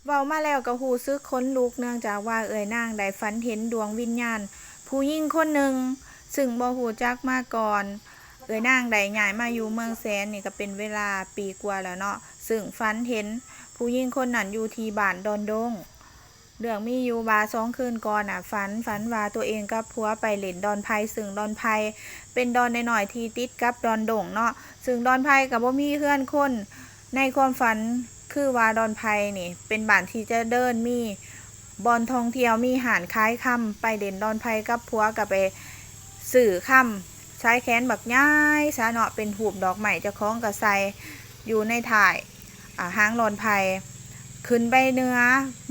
ເວົ້າມາແລ້ວກໍຮູ້ສຶກຂົນລຸກ ເນື່ອງຈາກວ່າເອື້ອຍນາງໄດ້ຝັນເຫັນດວງວິນຍານຜູ້ຍິງຄົນໜຶ່ງ ຊຶ່ງບໍ່ຮູ້ຈັກມາກ່ອນ. ເອື້ອຍນາງໄດ້ຍ້າຍມາຢູ່ເມືອງແສນນີ້ກໍເປັນເວລາປີກວ່າແລ້ວເນາະ, ຊຶ່ງຝັນເຫັນຜູ້ຍິງຄົນນັ້ນຢູ່ທີ່ບ້ານດອນດົງ. ເລື່ອງມີຢູ່ວ່າສອງຄືນກ່ອນນະ ຝັນ ຝັນວ່າຕົວເອງກັບຜົວໄປຫຼິ້ນດອນໄຜ່, ຊຶ່ງດອນໄຜ່ເປັນດອນນ້ອຍໆທີ່ຕິດກັບດອນດົງເນາະ, ຊຶ່ງດອນໄຜ່ກໍບໍ່ມີເຮືອນຄົນ. ໃນຄວາມຝັນຄືວ່າດອນໄຜ່ນີ້ເປັນບ້ານທີ່ຈະເລີນ ມີບ່ອນທ່ອງທ່ຽວ ມີຮ້ານຂາຍຄຳ. ໄປຫຼິ້ນດອນໄຜ່ກັບຜົວກໍໄປຊື້ຄຳ ສາຍແຂນບັກໃຫຍ່ຊະເນາະ ເປັນຮູບດອກໄມ້, ເຈົ້າຂອງກໍໃສ່ຢູ່ໃນທ້າຍ ອ່າ ຫາງດອນໄຜ່. ຂຶ້ນໄປເໜືອ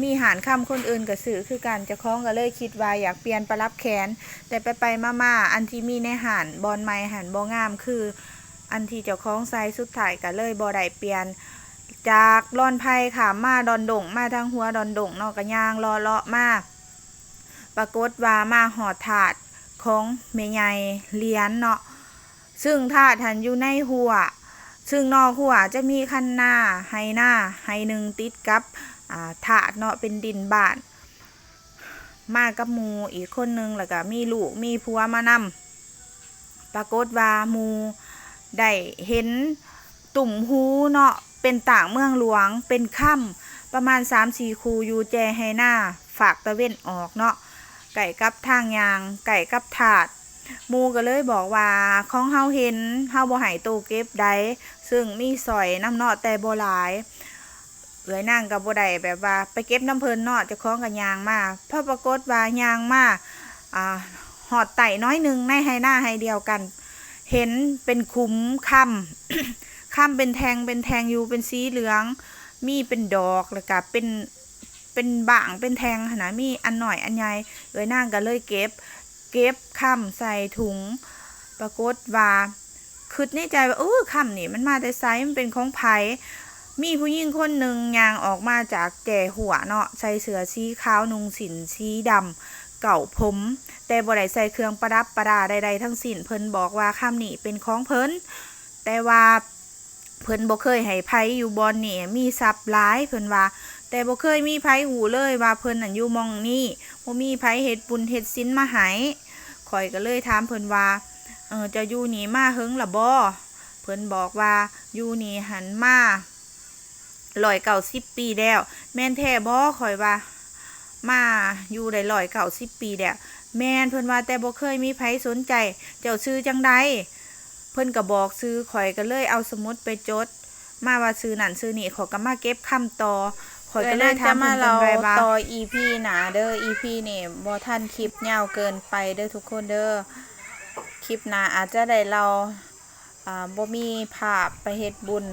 ມີຮ້ານຄຳຄົນອື່ນກໍຊື້ຄືກັນ, ເຈົ້າຂອງກໍເລີຍຄິດວ່າຢາກປ່ຽນປະດັບແຂນ, ແຕ່ໄປໆມາໆ ອັນທີ່ມີໃນຮ້ານບ່ອນໃໝ່ຫັ້ນບໍ່ງາມຄືອັນທີ່ເຈົ້າຂອງໃສ່, ສຸດທ້າຍກໍເລີຍບໍ່ໄດ້ປ່ຽນ. ຈາກດອນໄຜ່ຂ້າມມາດອນດົງ ມາທາງຫົວດອນດົງເນາະ, ກໍຍ່າງເລາະໆມາ ປາກົດວ່າມາຮອດທາດຂອງແມ່ໃຫຍ່ຫຼຽນເນາະ, ຊຶ່ງທາດຫັ້ນຢູ່ໃນຮົ້ວ, ຊຶ່ງນອກຮົ້ວຈະມີຄັນນາ ໄຮ່ນາໄຮ່ໜຶ່ງຕິດກັບ ອ່າ ທາດເນາະ ເປັນດິນບ້ານ. ມາກັບໝູ່ອີກຄົນໜຶ່ງ ແລ້ວກໍມີລູກມີຜົວມານຳ. ປາກົດວ່າໝູ່ໄດ້ເຫັນຕຸ້ມຫູເນາະ ເປັນຕ່າງເມືອງຫຼວງ ເປັນຄຳປະມານສາມສີ່ຄູ່ ຢູ່ແຈໄຮ່ນາຟາກຕາເວັນອອກເນາະ ໃກ້ກັບທາງຍ່າງ ໃກ້ກັບທາດ. ໝູ່ກໍເລີຍບອກວ່າ ຂອງເຮົາເຫັນ ເຮົາບໍ່ໃຫ້ໂຕເກັບໃດ, ຊຶ່ງມີສ້ອຍນຳເນາະ ແຕ່ບໍ່ຫຼາຍ. ເອື້ອຍນາງກໍບໍ່ໄດ້ແບບວ່າໄປເກັບນຳເພິ່ນເນາະ, ເຈົ້າຂອງກໍຍ່າງມາ. ພໍປາກົດວ່າຍ່າງມາ ອ່າ ຮອດໃຕ້ໜ້ອຍໜຶ່ງ ໃນໄຮ່ນາໄຮ່ດຽວກັນ ເຫັນເປັນຂຸມຄຳ ຄຳເປັນແທ່ງເປັນແທ່ງຢູ່ ເປັນສີເຫຼືອງ ມີເປັນດອກ ແລ້ວກໍເປັນ ເປັນບາງເປັນແທ່ງຫັ້ນນະ ມີອັນນ້ອຍອັນໃຫຍ່. ເອື້ອຍນາງກໍເລີຍເກັບ ເກັບຄຳໃສ່ຖົງ ປາກົດວ່າ ຄິດໃນໃຈວ່າ ເອີ ຄຳນີ້ມັນມາແຕ່ໃສ? ມັນເປັນຂອງໃຜ? ມີຜູ້ຍິງຄົນໜຶ່ງຍ່າງອອກມາຈາກແຈຮົ້ວເນາະ, ໃສ່ເສື້ອສີຂາວ ນຸ່ງສິ້ນສີດຳ ເກົ້າຜົມ, ແຕ່ບໍ່ໄດ້ໃສ່ເຄື່ອງປະດັບປະດາໃດໆທັງສິ້ນ. ເພິ່ນບອກວ່າຄຳນີ້ເປັນຂອງເພິ່ນ, ແຕ່ວ່າ ເພິ່ນບໍ່ເຄີຍໃຫ້ໃຜຢູ່ບ່ອນນີ້, ມີຊັບຫຼາຍ ເພິ່ນວ່າ, ແຕ່ບໍ່ເຄີຍມີໃຜຮູ້ເລີຍວ່າເພິ່ນນັ້ນຢູ່ໝ່ອງນີ້, ບໍ່ມີໃຜເຮັດບຸນເຮັດສິນມາໃຫ້. ຂ້ອຍກໍເລີຍຖາມເພິ່ນວ່າ ເອີ ເຈົ້າຢູ່ນີ້ມາເຫິງລະບໍ່? ເພິ່ນບອກວ່າ ຢູ່ນີ້ຫັ້ນມາຮ້ອຍເກົ້າສິບປີແລ້ວ. ແມ່ນແທ້ບໍ່? ຂ້ອຍວ່າ ມາຢູ່ໄດ້ຮ້ອຍເກົ້າສິບປີແລ້ວ. ແມ່ນ ເພິ່ນວ່າ ແຕ່ບໍ່ເຄີຍມີໃຜສົນໃຈ. ເຈົ້າຊື່ຈັ່ງໃດ? ເພິ່ນກໍບອກຊື່, ຂ້ອຍກໍເລີຍເອົາສະໝຸດໄປຈົດມາວ່າຊື່ນັ້ນຊື່ນີ້, ຂ້ອຍກໍມາເກັບຄຳຕໍ່. ຂ້ອຍກໍເລີຍຖາມເພິ່ນວ່າ ເອີ ໜ້າຈະມາເລົ່າຕໍ່ອີພີໜ້າເດີ້, ອີພີນີ້ບໍ່ທັນຄລິບຍາວເກີນໄປເດີ້ທຸກຄົນເດີ້. ຄລິບໜ້າອາດຈະໄດ້ເລົ່າ ອ່າ ບໍ່ມີພາບໄປເຮັດບຸນ